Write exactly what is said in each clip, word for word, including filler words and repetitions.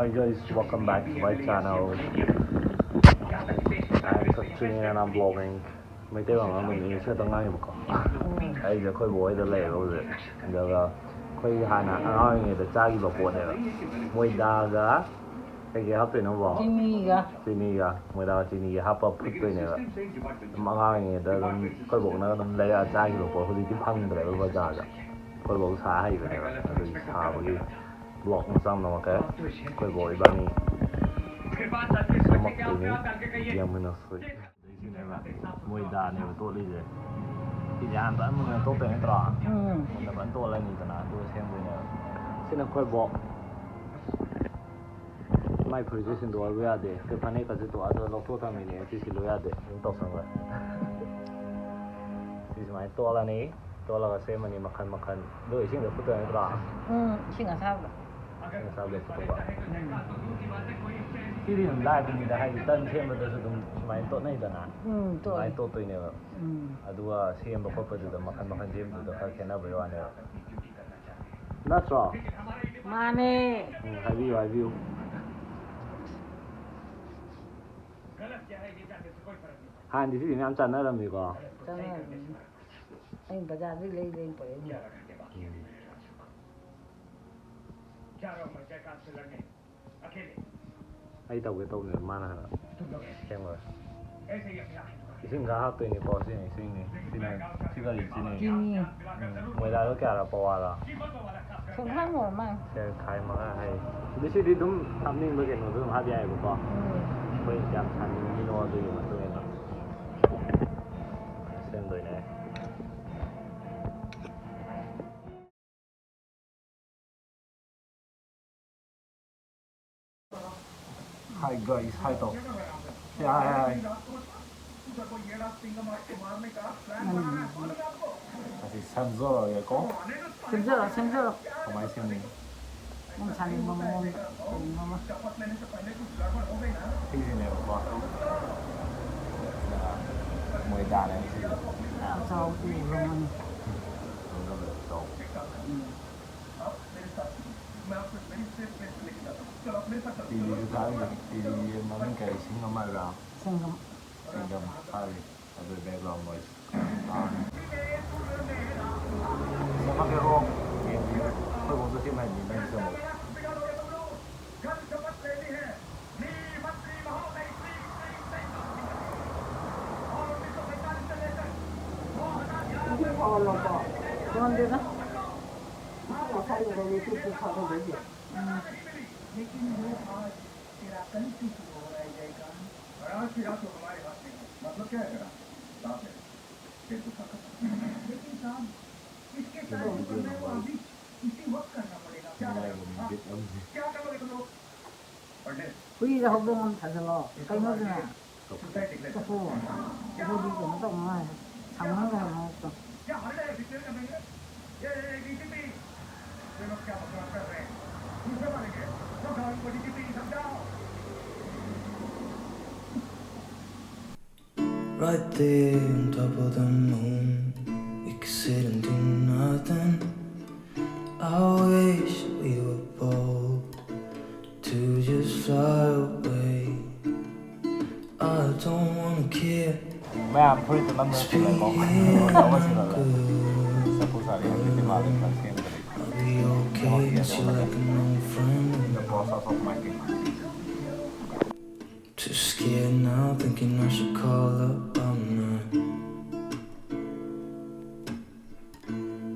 Hi guys, welcome back to my channel. I'm Sachin and I'm vlogging. Meiteilon ꯉꯥꯡꯗꯕꯅꯤ, English ꯈꯛꯇ ꯉꯥꯡꯉꯦꯕꯀꯣ꯫ ꯑꯩꯁꯦ ꯑꯩꯈꯣꯏ ꯕꯣꯛ ꯍꯣꯏꯗ ꯂꯩꯌꯦꯕ ꯍꯧꯖꯤꯛ꯫ ꯑꯗꯨꯒ ꯑꯩꯈꯣꯏꯒꯤ ꯍꯥꯟꯅ ꯑꯉꯥꯡ ꯑꯣꯏꯔꯤꯉꯩꯗ ꯆꯥꯈꯤꯕ ꯄꯣꯠꯅꯦꯕ꯫ ꯃꯣꯏꯗꯥꯒ ꯀꯩꯀꯩ ꯍꯥꯞꯇꯣꯏꯅꯣꯕꯣ? ꯆꯤꯅꯤꯒ꯫ ꯆꯤꯅꯤꯒ, ꯃꯣꯏꯗꯥꯒ ꯆꯤꯅꯤꯒ ꯍꯥꯞꯄ ꯐꯨꯠꯇꯣꯏꯅꯦꯕ꯫ ꯑꯗꯨꯝ ꯑꯉꯥꯡ ꯑꯣꯏꯔꯤꯉꯩꯗ ꯑꯗꯨꯝ ꯑꯩꯈꯣꯏ ꯕꯣꯛꯅ ꯑꯗꯨꯝ ꯂꯩꯔꯛꯑ ꯆꯥꯈꯤꯕ ꯄꯣꯠ, ꯍꯧꯖꯤꯛꯇꯤ ꯐꯪꯗ꯭ꯔꯦꯕ ꯕꯖꯥꯔꯗ꯫ ꯑꯩꯈꯣꯏ ꯕꯣꯛ ꯁꯥ ꯍꯩꯕꯅꯦꯕ, ꯑꯗꯨꯒꯤ ꯁꯥꯕꯒꯤ ꯕ꯭ꯂꯣꯛ ꯃꯆꯥ ꯑꯃ ꯅꯝꯃꯛꯀꯦ꯫ ꯑꯩꯈꯣꯏ ꯕꯣꯛ ꯏꯕꯥꯅꯤ ꯁꯦꯝꯃꯛꯇꯣꯏꯅꯤ, ꯌꯦꯡꯃꯤꯟꯅꯁꯤ꯫ ꯑꯗꯩꯁꯤꯅꯦꯕ ꯃꯣꯏꯗꯥꯅꯦꯕ ꯇꯣꯠꯂꯤꯁꯦ꯫ ꯁꯤꯁꯦ ꯍꯥꯟꯅ ꯐꯖꯅ ꯃꯨꯟꯅ ꯇꯣꯠꯇꯣꯏ ꯅꯠꯇ꯭ꯔꯣ? ꯎꯝ꯫ ꯃꯨꯟꯅ ꯐꯖꯅ ꯇꯣꯠꯂꯅꯤꯗꯅ, ꯑꯗꯨꯒ ꯁꯦꯝꯗꯣꯏꯅꯦꯕ꯫ ꯁꯤꯅ ꯑꯩꯈꯣꯏ ꯕꯣꯛ꯫ ꯃꯥꯏ ꯐꯨꯔꯤꯠꯁꯦ ꯁꯤꯟꯗꯣꯛꯍꯜꯂꯨ ꯌꯥꯗꯦ꯫ ꯑꯩꯈꯣꯏ ꯐꯅꯦꯛꯀꯁꯦ ꯇꯣꯛꯑ ꯑꯗꯨꯒ ꯂꯧꯊꯣꯛ ꯊꯝꯃꯤꯅꯦ꯫ ꯁꯤ ꯁꯤꯜꯂꯨ ꯌꯥꯗꯦ꯫ ꯑꯗꯨꯝ ꯇꯧꯁꯟꯈ꯭ꯔꯦ꯫ ꯁꯤ ꯁꯨꯃꯥꯏꯅ ꯇꯣꯠꯂꯅꯤ꯫ ꯇꯣꯠꯂꯒ ꯁꯦꯝꯃꯅꯤ ꯃꯈꯟ ꯃꯈꯟ꯫ ꯑꯗꯣ ꯏꯁꯤꯡꯗ ꯐꯨꯠꯇꯣꯏ ꯅꯠꯇ꯭ꯔꯣ? ꯎꯝ, ꯏꯁꯤꯡ ꯑꯁꯥꯕꯗ꯫ ꯏꯁꯤꯡ ꯑꯁꯥꯕꯗ ꯐꯨꯠꯇꯣꯛꯄ꯫ ꯎꯝ꯫ ꯁꯤꯗꯤ ꯑꯗꯨꯝ ꯂꯥꯏꯕꯅꯤꯗ, ꯍꯥꯏꯗꯤ ꯇꯟ ꯁꯦꯝꯕꯗꯁꯨ ꯑꯗꯨꯝ ꯁꯨꯃꯥꯏꯅ ꯇꯣꯠꯅꯩꯗꯅ꯫ ꯎꯝ, ꯇꯣꯠꯂꯦ꯫ ꯑꯗꯨꯃꯥꯏꯅ ꯇꯣꯠꯇꯣꯏꯅꯦꯕ꯫ ꯎꯝ꯫ ꯑꯗꯨꯒ ꯁꯦꯝꯕ ꯈꯣꯠꯄꯗꯨꯗ ꯃꯈꯟ ꯃꯈꯟ ꯁꯦꯝꯕꯗꯨꯗ ꯈꯔ ꯈꯦꯠꯅꯕꯩ ꯋꯥꯅꯦꯕ꯫ ꯅꯠꯇ꯭ꯔꯣ? ꯃꯥꯅꯦ꯫ ꯎꯝ, ꯍꯥꯏꯕꯤꯌꯨ, ꯍꯥꯏꯕꯤꯌꯨ꯫ ꯍꯥꯟꯅꯗꯤ ꯁꯤꯗꯤ ꯃꯌꯥꯝ ꯆꯥꯟꯅꯔꯝꯃꯤꯀꯣ꯫ ꯆꯥꯟꯅꯔꯝꯃꯤ꯫ ꯑꯩꯅ ꯕꯖꯥꯔꯗꯒꯤ ꯂꯩ ꯂꯩ ꯄꯨꯔꯛꯏꯅꯦ꯫ ꯎꯝ꯫ ꯑꯩ ꯇꯧꯒꯦ ꯇꯧꯕꯅꯦ, ꯃꯥꯅ ꯍꯥꯟꯅ ꯁꯦꯝꯈ꯭ꯔꯦ꯫ ꯏꯁꯤꯡ ꯈꯔ ꯍꯥꯞꯇꯣꯏꯅꯤꯀꯣ, ꯁꯤꯅ ꯏꯁꯤꯡꯅꯤ, ꯁꯤꯅ, ꯁꯤ ꯀꯔꯤ ꯆꯤꯅꯤ? ꯆꯤꯅꯤ꯫ ꯎꯝ, ꯃꯣꯏꯗꯥꯗꯣ ꯀꯌꯥꯔ, ꯄꯋꯥꯔ? ꯁꯨꯝ ꯈꯪꯉꯣ ꯃꯥ꯫ ꯁꯦ, ꯈꯥꯏ ꯃꯉꯥ ꯍꯥꯏ꯫ ꯑꯗꯨ ꯁꯤꯗꯤ ꯑꯗꯨꯝ ꯍꯥꯞꯅꯤꯡꯕ ꯀꯩꯅꯣꯗꯣ ꯑꯗꯨꯝ ꯍꯥꯞ ꯌꯥꯏꯑꯕꯀꯣ꯫ ꯎꯝ꯫ ꯑꯩꯈꯣꯏ ꯀꯌꯥꯝ ꯁꯥꯅꯤꯡꯉꯤꯅꯣ ꯑꯗꯨꯒꯤ ꯃꯇꯨꯡ ꯏꯟꯅ ꯁꯦꯝꯗꯣꯏꯅꯦ꯫ Hi guys, hi ꯇꯧ꯫ ꯁꯤ hi, hi, hi꯫ ꯎꯝ꯫ ꯑꯁꯤ ꯁꯦꯝꯖꯔꯒꯦꯀꯣ꯫ ꯁꯦꯝꯖꯔꯣ, ꯁꯦꯝꯖꯔꯣ꯫ ꯀꯃꯥꯏꯅ ꯁꯦꯝꯅꯤ? ꯅꯪ ꯁꯥꯅꯤꯡꯕ ꯃꯑꯣꯡꯗ ꯇꯧꯅꯤꯡꯕ ꯑꯃ꯫ ꯁꯤꯁꯤꯅꯦꯕꯀꯣ꯫ ꯃꯣꯏꯗꯥꯅꯦ ꯁꯤꯁꯦ꯫ ꯌꯥꯝ ꯆꯥꯎꯕꯗꯤ ꯑꯣꯏꯔꯝꯃꯅꯤ꯫ ꯈꯪꯗꯕꯗ ꯆꯥꯎ꯫ ꯎꯝ꯫ ꯇꯤꯚꯤꯁꯨ ꯊꯥꯔꯤ꯫ ꯇꯤꯚꯤ ꯃꯃꯤꯡ ꯀꯔꯤ, ꯁꯤꯡ ꯑꯃꯔꯥ? ꯁꯤꯡꯒꯝ꯫ ꯁꯤꯡꯒꯝ ꯊꯥꯔꯤ꯫ ꯑꯗꯨ background noise ꯇꯥꯔꯤ꯫ ꯆꯪꯉꯛꯀꯦꯀꯣ꯫ ꯌꯦꯡꯕꯤꯌꯨ꯫ ꯑꯩꯈꯣꯏ ꯕꯣꯛꯇꯣ ꯁꯤ ꯃꯥꯏ ꯃꯤ ꯅꯪ ꯆꯪꯉꯣ꯫ ꯌꯣꯟꯗꯦꯗ꯫ ꯎꯝ꯫ ꯅꯨꯡꯉꯥꯏꯕꯅꯤ, ꯕꯤꯠ ꯑꯃꯅꯤ꯫ ꯍꯨꯏꯗ ꯍꯧꯗꯣꯡ ꯑꯃ ꯊꯥꯖꯤꯜꯂꯣ꯫ ꯀꯩꯅꯣꯗꯨꯅ? ꯆꯐꯨ꯫ ꯆꯐꯨꯗꯤ ꯀꯩꯅꯣ ꯇꯧꯅꯉꯥꯏ꯫ ꯁꯪꯉꯒ ꯍꯪꯉꯛꯇꯣ꯫ Right there on top of the moon, we could sit and do nothing. I wish we were bold to just fly away. I don't wanna care. ꯃꯌꯥꯝ ꯐꯨꯔꯤꯠꯇꯨ ꯅꯝꯗꯅ ꯁꯤꯜꯂꯦꯀꯣ꯫ ꯂꯧꯔ ꯁꯤꯜꯂꯒ꯫ ꯆꯐꯨ ꯆꯥꯔꯤ ꯍꯧꯖꯤꯛꯇꯤ ꯃꯥ ꯑꯗꯨꯝ ꯈꯔ ꯁꯦꯝꯗ꯭ꯔꯤ꯫ I'll be okay, miss you like an old friend. The process of my game. Too scared now, thinking I should call up all night.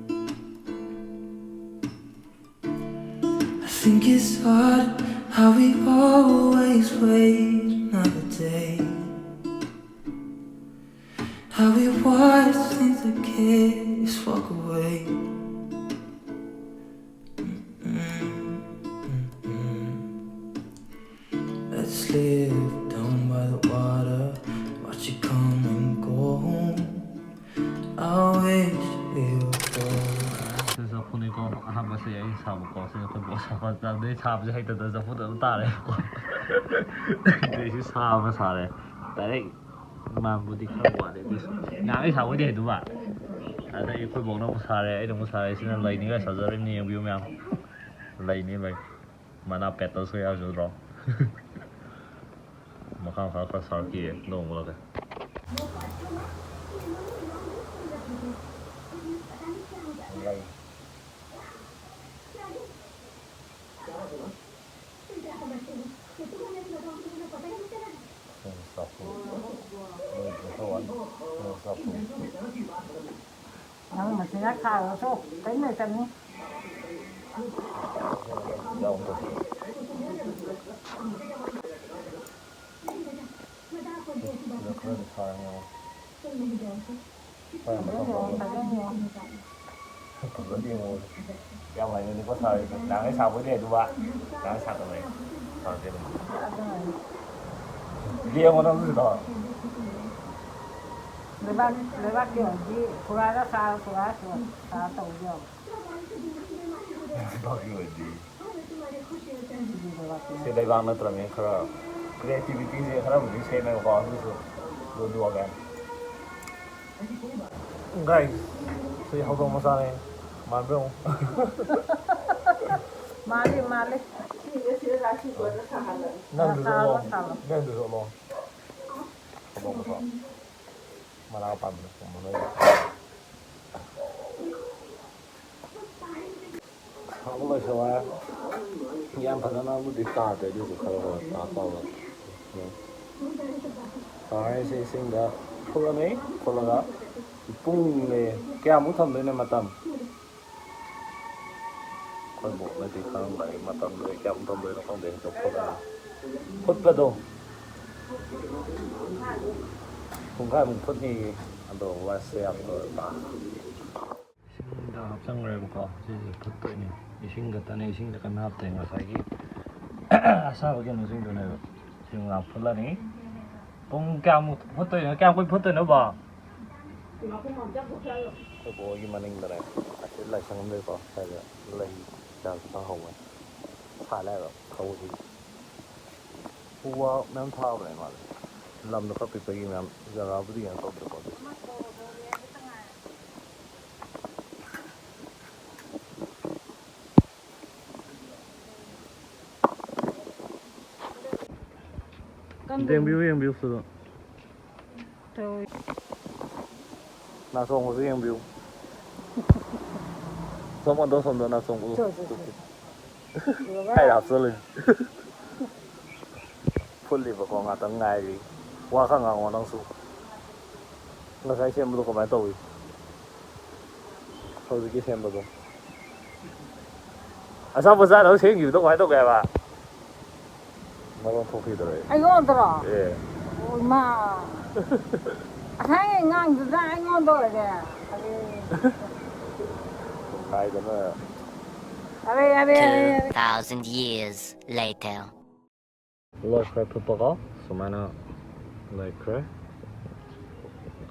I think it's odd how we always wait another day. How we watch things that kiss walk away. Mm-mm, mm-mm. Let's live down by the water, watch it come and go home. I wish we were bold. ꯁꯤ ꯆꯐꯨꯅꯤꯀꯣ, ꯑꯍꯥꯟꯕꯁꯦ ꯑꯩ ꯁꯥꯕꯀꯣ꯫ ꯁꯤ ꯑꯩꯈꯣꯏ ꯕꯣꯁ ꯁꯥꯕ ꯆꯥꯡꯗꯩ ꯁꯥꯕꯁꯦ ꯍꯩꯇꯗꯅ ꯆꯐꯨꯗ ꯑꯗꯨꯝ ꯇꯥꯔꯦꯕꯀꯣ꯫ ꯑꯗꯩꯁꯤ ꯁꯥ ꯑꯃ ꯁꯥꯔꯦ꯫ Direct ꯃꯥꯟꯕꯨꯗꯤ ꯈꯔ ꯋꯥꯠꯂꯦ ꯑꯗꯨꯏꯁꯨ꯫ ꯅꯍꯥꯟꯒꯩ ꯁꯥꯕ ꯑꯣꯏꯗꯤ ꯍꯩꯗꯧꯕ꯫ ꯑꯗꯩ ꯑꯩꯈꯣꯏ ꯕꯣꯛꯅ ꯑꯃꯨꯛ ꯁꯥꯔꯦ, ꯑꯩꯅ ꯑꯃꯨꯛ ꯁꯥꯔꯦ꯫ ꯁꯤꯅ ꯂꯩꯅꯤꯒꯥꯏ ꯁꯥꯖꯔꯤꯕꯅꯤ, ꯌꯦꯡꯕꯤꯌꯨ ꯃꯌꯥꯝ꯫ ꯂꯩꯅꯤ, ꯂꯩ꯫ ꯃꯅꯥ petals ꯀ ꯌꯥꯎꯔꯤꯁꯦ ꯎꯗ꯭ꯔꯣ? ꯃꯈꯥ ꯃꯈꯥ ꯈꯔ ꯁꯥꯔꯛꯈꯤꯌꯦ ꯅꯣꯡꯃꯂꯒ꯫ ꯅꯪ ꯃꯁꯤꯅ ꯈꯥꯔꯁꯨ ꯀꯩꯅꯣ ꯇꯧꯅꯤ꯫ ꯁꯤꯗ ꯈꯔꯗꯤ ꯁꯥꯔꯦ ꯉꯣ꯫ ꯐꯖꯅ ꯌꯦꯡꯉꯣ, ꯐꯖꯅ ꯌꯦꯡꯉꯣ꯫ ꯐꯖꯅ ꯌꯦꯡꯉꯣ꯫ ꯌꯥꯝ ꯍꯩꯅꯅꯤꯀꯣ ꯁꯥꯔꯤꯁꯦ꯫ ꯅꯍꯥꯟꯒꯩ ꯁꯥꯕꯣꯏꯗꯤ ꯍꯩꯗꯨꯕ꯫ ꯅꯍꯥꯟꯒꯩ ꯁꯥꯗꯕꯅꯦ꯫ ꯁꯥꯔꯁꯦ ꯑꯗꯨꯝ꯫ ꯑꯗꯨꯅꯅꯦ꯫ ꯌꯦꯡꯉꯣ ꯅꯪꯁꯨ ꯁꯤꯗꯣ꯫ ꯂꯩꯕꯥꯛ, ꯂꯩꯕꯥꯛꯀꯤ ꯑꯣꯏꯔꯗꯤ ꯐꯨꯔꯥꯒ ꯁꯥꯔ, ꯐꯨꯔꯥ ꯁꯥꯔ ꯇꯧꯕ ꯌꯥꯕ꯫ ꯂꯩꯕꯥꯛꯀꯤ ꯑꯣꯏꯔꯗꯤ꯫ ꯁꯤ ꯂꯩꯕꯥꯛ ꯅꯠꯇ꯭ꯔꯕꯅꯤꯅ ꯈꯔ creativity ꯁꯦ ꯈꯔꯕꯨꯗꯤ ꯁꯦꯝꯃꯦꯕꯀꯣ, ꯑꯗꯨꯁꯨ ꯂꯣꯏꯗꯣꯛꯑꯒꯦ꯫ Guys, ꯁꯤ ꯍꯧꯗꯣꯡ ꯃꯆꯥꯅꯦ꯫ ꯃꯥꯟꯕ꯭ꯔꯥ ꯌꯦꯡꯉꯨ꯫ ꯃꯥꯜꯂꯤ, ꯃꯥꯜꯂꯤ꯫ ꯅꯪꯗꯨꯁꯨ ꯁꯥꯍꯜꯂꯣ, ꯎꯠꯂꯣ꯫ ꯁꯥꯍꯜꯂꯣ꯫ ꯅꯪꯗꯨꯁꯨ ꯎꯠꯂꯣ꯫ ꯍꯧꯗꯣꯡ ꯃꯆꯥ꯫ ꯃꯅꯥ ꯄꯥꯟꯕꯗꯣ ꯁꯨꯝꯕ ꯂꯩ꯫ ꯁꯥꯕ ꯂꯣꯏꯁꯤꯜꯂꯦ꯫ ꯌꯥꯝ ꯐꯖꯅꯕꯨꯗꯤ ꯀꯥꯗ꯭ꯔꯦ, ꯑꯗꯨꯏꯁꯨ ꯈꯔ ꯈꯔ ꯇꯥ ꯇꯧꯔꯦ꯫ ꯎꯝ꯫ ꯇꯥꯔꯦ, ꯁꯤ ꯏꯁꯤꯡꯗ ꯐꯨꯠꯂꯅꯤ꯫ ꯐꯨꯠꯂꯒ ꯄꯨꯡ ꯂꯩ꯫ ꯀꯌꯥꯃꯨꯛ ꯊꯝꯗꯣꯏꯅꯣ ꯃꯇꯝ? ꯑꯩꯈꯣꯏ ꯕꯣꯛꯅꯗꯤ ꯈꯪꯉꯝꯒꯅꯤ ꯃꯇꯝꯗꯣ, ꯑꯩ ꯀꯌꯥꯃꯨꯛ ꯊꯝꯗꯣꯏꯅꯣ ꯈꯪꯗꯦ꯫ ꯑꯗꯣ ꯐꯨꯠꯂꯅꯤ꯫ ꯐꯨꯠꯄꯗꯣ ꯄꯨꯡꯈꯥꯏꯃꯨꯛ ꯐꯨꯠꯅꯤꯌꯦ꯫ ꯑꯗꯣ ꯋꯥꯁꯦ ꯌꯥꯝ ꯇꯧꯔꯦ꯫ ꯏꯁꯤꯡꯗ ꯍꯥꯞꯆꯟꯈ꯭ꯔꯦꯕꯀꯣ꯫ ꯁꯤꯁꯦ ꯐꯨꯠꯇꯣꯏꯅꯦ꯫ ꯏꯁꯤꯡ ꯈꯛꯇꯅꯦ, ꯏꯁꯤꯡꯗ ꯀꯟꯅ ꯍꯥꯞꯇꯦ꯫ ꯉꯁꯥꯏꯒꯤ ꯑꯁꯥꯕ ꯀꯩꯅꯣꯁꯤꯡꯗꯨꯅꯦꯕ꯫ ꯁꯤ ꯉꯥꯏꯍꯥꯛ ꯐꯨꯠꯂꯅꯤ꯫ ꯄꯨꯡ ꯀꯌꯥꯃꯨꯛ ꯐꯨꯠꯇꯣꯏꯅꯣ? ꯀꯌꯥꯝ ꯀꯨꯏ ꯐꯨꯠꯇꯣꯏꯅꯣ, ꯕꯣꯛ? ꯑꯩꯈꯣꯏ ꯕꯣꯛ ꯍꯣꯏꯒꯤ ꯃꯅꯤꯡꯗꯅꯦ ꯑꯁꯤꯗ ꯂꯥꯏꯁꯪ ꯑꯃ ꯂꯩꯀꯣ, ꯁ꯭ꯋꯥꯏꯗ ꯂꯩ ꯀꯌꯥꯁꯨ ꯊꯥꯍꯧꯕꯅꯦ꯫ ꯁꯥꯠꯂꯦ ꯍꯥꯏꯕ ꯊꯕꯛꯁꯤ꯫ ꯎ ꯋꯥ ꯃꯌꯥꯝ ꯊꯥꯕꯅꯦ ꯃꯥꯗꯤ꯫ ꯂꯝꯗꯣ ꯈꯔ ꯄꯤꯛꯄꯒꯤ ꯃꯌꯥꯝ ꯖꯒꯥꯕꯨꯗꯤ ꯀꯩꯅꯣ ꯇꯧꯗꯦꯀꯣ, ꯑꯗꯨ ꯌꯦꯡꯕꯤꯌꯨ, ꯌꯦꯡꯕꯤꯌꯨ ꯁꯤꯗ꯫ ꯇꯧꯏ꯫ ꯅꯥꯆꯣꯡꯕꯁꯨ ꯌꯦꯡꯕꯤꯌꯨ꯫ ꯁꯣꯝ ꯑꯗꯣ ꯁꯣꯝꯗ ꯅꯥꯆꯣꯡꯕꯗꯣ꯫ ꯆꯣ, ꯆꯣ, ꯆꯣ꯫ ꯀꯥꯏꯗ ꯍꯥꯞꯆꯜꯂꯨꯏꯅꯣ? ꯐꯨꯠꯂꯤꯕꯀꯣ, ꯉꯥꯛꯇꯪ ꯉꯥꯏꯔꯤ꯫ ꯋꯥ ꯈꯔ ꯉꯥꯡꯉꯣ ꯅꯪꯁꯨ꯫ ꯉꯁꯥꯏ ꯁꯦꯝꯕꯗꯣ ꯀꯃꯥꯏꯅ ꯇꯧꯏ? ꯍꯧꯖꯤꯛꯀꯤ ꯁꯦꯝꯕꯗꯣ꯫ ꯑꯆꯥꯄꯣꯠ ꯆꯥꯅꯕ ꯁꯦꯝꯈꯤꯕꯗꯣ ꯀꯃꯥꯏꯅ ꯇꯧꯒꯦ ꯍꯥꯏꯕ? ꯃꯔꯣꯟ ꯊꯣꯛꯈꯤꯗ꯭ꯔꯦ꯫ ꯑꯩꯉꯣꯟꯗꯔꯣ? ꯑꯦ꯫ ꯑꯣ, ꯏꯃꯥ꯫ ꯉꯁꯥꯏ ꯑꯉꯥꯡꯗꯨꯗ ꯑꯩꯉꯣꯟꯗ ꯑꯣꯏꯔꯦ꯫ ꯑꯔꯦ꯫ ꯉꯥꯏꯗꯅ꯫ ꯑꯔꯦ, ꯑꯔꯦ, ꯑꯔꯦ, ꯑꯔꯦ꯫ Two thousand years later. ꯂꯣꯏꯈ꯭ꯔꯦ ꯐꯨꯠꯄꯀꯣ꯫ ꯁꯨꯃꯥꯏꯅ ꯂꯩꯈ꯭ꯔꯦ꯫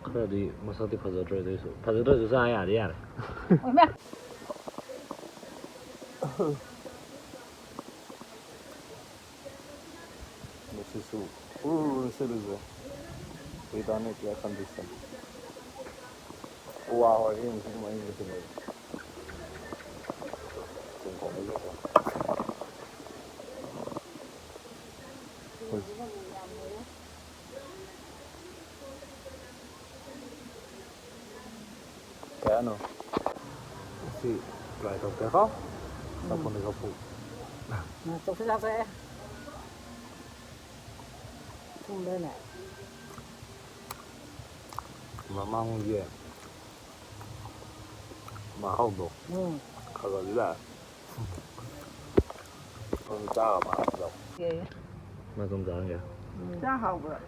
ꯈꯔꯗꯤ ꯃꯁꯛꯇꯤ ꯐꯖꯗ꯭ꯔꯦ, ꯑꯗꯨꯏꯁꯨ ꯐꯖꯗ꯭ꯔꯁꯨ ꯆꯥ ꯌꯥꯗꯤ ꯌꯥꯔꯦ꯫ ꯑꯣꯏꯃꯥ! ꯃꯁꯤꯁꯨ ꯎꯔꯨꯔꯨ ꯁꯤꯠꯂꯤꯁꯦ꯫ Without air condition꯫ ꯎ ꯋꯥ ꯍꯧꯔꯗꯤ ꯅꯨꯡꯁꯤꯠ ꯃꯩ ꯃꯨꯠꯈꯤꯗꯣꯏꯅꯤ꯫ ꯆꯤꯡꯈꯣꯡꯗ ꯂꯩꯕ꯫ ꯍꯣꯏ꯫ ꯀꯩ ꯍꯥꯏꯅꯣ? ꯁꯤ try ꯇꯧꯁꯦꯀꯣ꯫ ꯎꯝ꯫ ꯆꯥꯛꯈꯨꯝꯗ ꯆꯐꯨ꯫ ꯎꯝ, ꯆꯐꯨ ꯆꯥꯊꯣꯛꯑꯦ꯫ ꯊꯨꯝꯕ꯭ꯔꯅꯦ? ꯃꯃꯥꯡꯒꯤ ꯃꯍꯥꯎꯗꯣ ꯎꯝ꯫ ꯈꯔ ꯈꯔꯗꯤ ꯂꯥꯛꯑꯦ꯫ ꯑꯗꯨꯝ ꯆꯥꯔ ꯃꯍꯥꯎꯗꯣ꯫ ꯌꯥꯏꯌꯦ꯫ ꯅꯪ ꯑꯗꯨꯝ ꯆꯥꯔꯒꯦ꯫ ꯎꯝ꯫ ꯆꯥ ꯍꯥꯎꯕ꯭ꯔꯥ?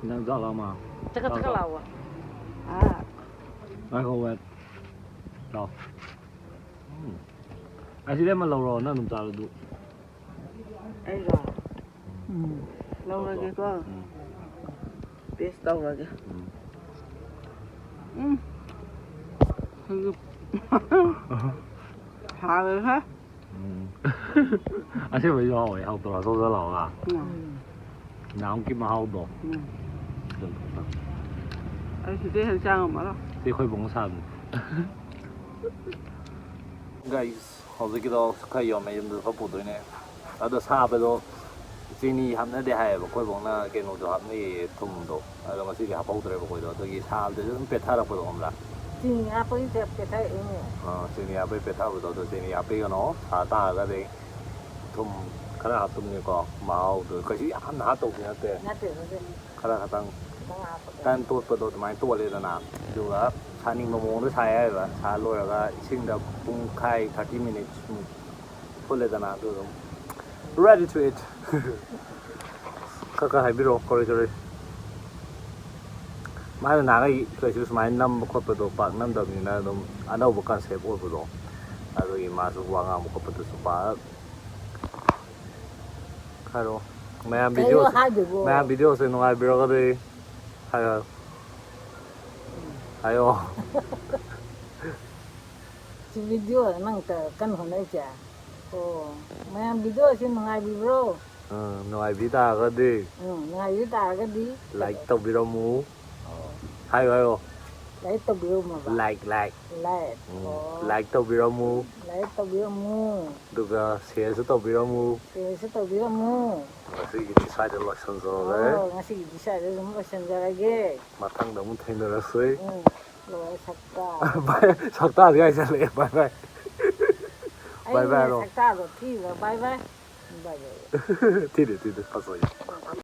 ꯅꯪ ꯆꯥꯛ ꯂꯥꯝꯃ? ꯆꯀꯠ ꯆꯀꯠ ꯂꯥꯎꯕ꯫ ꯑꯥ꯫ ꯉꯥꯏꯈꯣ, wait꯫ ꯂꯥꯎ꯫ ꯎꯝ꯫ ꯑꯁꯤꯗꯩ ꯑꯃ ꯂꯧꯔꯣ, ꯅꯪ ꯑꯗꯨꯝ ꯆꯥꯔꯣ ꯑꯗꯨ꯫ ꯑꯩꯔꯣ? ꯎꯝ꯫ ꯂꯧꯔꯒꯦꯀꯣ꯫ ꯎꯝ꯫ Taste ꯇꯧꯔꯒꯦ꯫ ꯎꯝ꯫ ꯎꯝ꯫ ꯍꯥꯎꯋꯦꯍꯦ꯫ ꯎꯝ꯫ ꯑꯁꯦꯡꯕꯩꯁꯨ ꯍꯥꯎꯋꯦ, ꯍꯥꯎꯇ꯭ꯔꯣ? ꯆꯧ ꯆꯧ ꯂꯥꯎꯔꯒ꯫ ꯎꯝ꯫ ꯅꯍꯥꯟꯃꯨꯛꯀꯤ ꯃꯍꯥꯎꯗꯣ꯫ ꯎꯝ꯫ ꯑꯗꯨꯝ ꯇꯧ꯫ ꯑꯩ ꯁꯤꯗꯩ ꯍꯦꯟꯅ ꯆꯥ ꯉꯝꯃꯔꯣꯏ꯫ ꯁꯤ ꯑꯩꯈꯣꯏ ꯕꯨꯡꯉꯣ ꯁꯥꯕꯅꯤ꯫ Guys, ꯍꯧꯖꯤꯛꯀꯤꯗꯣ ꯈꯔ ꯌꯣꯝꯃꯦ, ꯌꯨꯝꯗ ꯈꯔ ꯄꯨꯗꯣꯏꯅꯦ꯫ ꯑꯗꯣ ꯁꯥꯕꯗꯣ ꯆꯤꯅꯤ ꯍꯥꯞꯅꯗꯦ ꯍꯥꯏꯌꯦꯕ, ꯑꯩꯈꯣꯏ ꯕꯣꯛꯅ ꯀꯩꯅꯣꯗꯣ ꯍꯥꯞꯅꯩꯌꯦ, ꯊꯨꯝꯗꯣ꯫ ꯑꯗꯣ ꯉꯁꯤꯗꯤ ꯍꯥꯞꯍꯧꯗ꯭ꯔꯦꯕ ꯑꯩꯈꯣꯏꯗꯣ, ꯑꯗꯨꯒꯤ ꯁꯥꯕꯗꯁꯨ ꯑꯗꯨꯝ ꯄꯦꯠꯊꯔꯛꯄꯗꯣ, ꯈꯪꯕ꯭ꯔꯥ? ꯆꯤꯅꯤ ꯍꯥꯞꯄꯒꯤ ꯄꯦ-, ꯄꯦꯠꯊꯔꯛꯏꯅꯦ꯫ ꯑꯥ, ꯆꯤꯅꯤ ꯍꯥꯞꯄꯒꯤ ꯄꯦꯠꯊꯕꯗꯣ, ꯑꯗꯣ ꯆꯤꯅꯤ ꯍꯥꯞꯄꯤꯒꯅꯣ, ꯁꯥ ꯇꯥꯔꯒꯗꯤ꯫ ꯊꯨꯝ ꯈꯔ ꯍꯥꯞꯇꯕꯅꯤꯀꯣ, ꯃꯍꯥꯎꯗꯣ ꯀꯩꯁꯨ ꯌꯥꯝꯅ ꯍꯥꯞꯇꯧꯗꯤ ꯅꯠꯇꯦ꯫ ꯅꯠꯇꯦ, ꯅꯠꯇꯦ꯫ ꯈꯔ ꯈꯇꯪ, ꯈꯤꯇꯪ ꯍꯥꯞꯄꯒ꯫ ꯇꯟ ꯇꯣꯠꯄꯗꯣ ꯑꯗꯨꯃꯥꯏꯅ ꯇꯣꯠꯂꯦꯗꯅ, ꯑꯗꯨꯒ ꯁꯥꯅꯤꯡꯕ ꯃꯑꯣꯡꯗ ꯁꯥ ꯌꯥꯏꯑꯕ꯫ ꯁꯥ ꯂꯣꯏꯔꯒ ꯏꯁꯤꯡꯗ ꯄꯨꯡꯈꯥꯏ, thirty minutes ꯃꯨꯛ ꯐꯨꯠꯂꯦꯗꯅ, ꯑꯗꯨ ꯑꯗꯨꯝ ready to eat꯫ ꯈꯔ ꯈꯔ ꯍꯥꯏꯕꯤꯔꯛꯑꯣ, ꯀꯔꯤ ꯀꯔꯤ꯫ ꯃꯥꯅ ꯅꯍꯥꯟꯒꯩ ꯀꯩꯁꯨ ꯁꯨꯃꯥꯏꯅ ꯅꯝꯕ ꯈꯣꯠꯄꯗꯣ ꯄꯥꯛ ꯅꯝꯗꯕꯅꯤꯅ ꯑꯗꯨꯝ ꯑꯅꯧꯕ concept ꯑꯣꯏꯕꯗꯣ, ꯑꯗꯨꯒꯤ ꯃꯥꯁꯨ ꯋꯥ ꯉꯥꯡꯕ ꯈꯣꯠꯄꯗꯨꯁꯨ ꯄꯥꯛ ꯍꯥꯏꯔꯛꯑꯣ꯫ ꯃꯌꯥꯝ ꯀꯩꯅꯣ video ꯁꯦ, ꯍꯥꯏꯗꯨꯕꯣ? ꯃꯌꯥꯝ video ꯁꯦ ꯅꯨꯡꯉꯥꯏꯕꯤꯔꯒꯗꯤ ꯍꯥꯏꯌꯣ꯫ ꯍꯥꯏꯌꯣ꯫ ꯁꯤ video ꯅꯪ ꯇ-, ꯀꯟꯅ ꯍꯣꯠꯅꯔꯤꯁꯦ? ꯑꯣ, ꯃꯌꯥꯝ video ꯁꯤ ꯅꯨꯡꯉꯥꯏꯕꯤꯕ꯭ꯔꯣ? ꯑꯥ, ꯅꯨꯡꯉꯥꯏꯕꯤ ꯇꯥꯔꯒꯗꯤ ꯎꯝ, ꯅꯨꯡꯉꯥꯏꯕꯤ ꯇꯥꯔꯒꯗꯤ like ꯇꯧꯕꯤꯔꯝꯃꯨ꯫ ꯑꯣ꯫ ꯍꯥꯏꯌꯣ, ꯍꯥꯏꯌꯣ꯫ Like ꯇꯧꯕꯤꯔꯝꯃꯣꯕ? Like, like꯫ Like꯫ ꯎꯝ, ꯑꯣ꯫ Like ꯇꯧꯕꯤꯔꯝꯃꯨ꯫ Like ꯇꯧꯕꯤꯔꯝꯃꯨ꯫ ꯑꯗꯨꯒ share ꯁꯨ ꯇꯧꯕꯤꯔꯝꯃꯨ꯫ Share ꯁꯨ ꯇꯧꯕꯤꯔꯝꯃꯨ꯫ ꯉꯁꯤꯒꯤꯗꯤ ꯁ꯭ꯋꯥꯏꯗ ꯂꯣꯏꯁꯤꯟꯖꯔꯒꯦ꯫ ꯑꯣ, ꯉꯁꯤꯒꯤꯗꯤ ꯁ꯭ꯋꯥꯏꯗ ꯑꯗꯨꯝ ꯂꯣꯏꯁꯤꯟꯖꯔꯒꯦ꯫ ꯃꯊꯪꯗ ꯑꯃꯨꯛ ꯊꯦꯡꯅꯔꯁꯤ꯫ ꯎꯝ, ꯂꯣꯏꯔꯦ, ꯁꯛꯇꯥ꯫ Bye꯫ ꯁꯛꯇꯥꯗꯤ ꯀꯥꯏ ꯆꯠꯂꯛꯑꯦ? Bye, bye꯫ Bye, bye ꯑꯩꯅ ꯍꯥꯏꯔꯣ꯫ ꯁꯛꯇꯥꯗꯣ ꯊꯤꯕ꯭ꯔꯥ? Bye, bye꯫ Bye, bye꯫ ꯊꯤꯗꯦ, ꯊꯤꯗꯦ, ꯐꯖꯩ꯫